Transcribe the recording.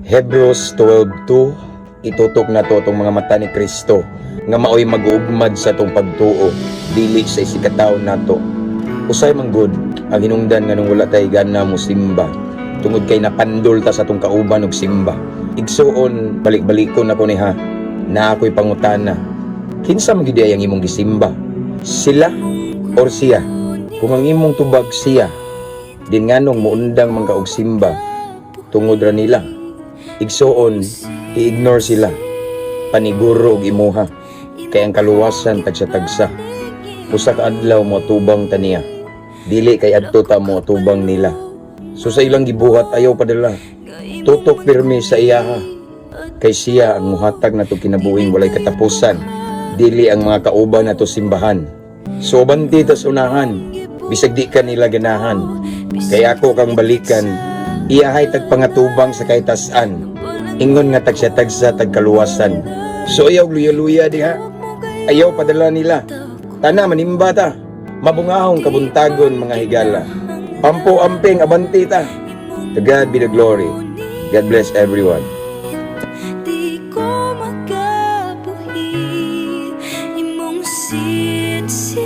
Hebrews 12:2. Itutok nato atong mga mata ni Kristo nga maoy mag-uugmad sa atong pagtuo, dili sa isigkatawo nato. Usay man gud ang hinungdan nga nung wala tay gana mo simba tungod kay napandol ta sa atong kauban og simba. Igsuon, balik-balikon ako ni ha na ako'y pangutana. Kinsa man gyud ang imong gisimba? Sila or siya? Kung ang imong tubag siya, din nganong muundang man ka og simba tungod ra nila? Igsuon, i-ignore sila. Paniguro og imuha. Kay ang kaluwasan tagsa-tagsa. Usa ka adlaw mo tubang ta niya. Dili kay adto ta mo tubang nila. So sa ilang gibuhat, ayaw padala. Tutok pirmi sa iyaha. Kay siya ang muhatag nato kinabuhing walay katapusan. Dili ang mga kauban nato simbahan. So banti ta sa unahan. Bisag di ka nila ganahan. Kay ako kang balikan, iyahay tagpangatubang sa kahitasan. Ingon nga tagsa-tagsa tagkaluwasan. So ayaw luya-luya diha. Ayaw padala nila. Tana manimba ta. Mabungahong kabuntagon, mga higala. Ampo, amping, abanti ta. To God be the glory. God bless everyone. Di ko makabuhi imong sitsit.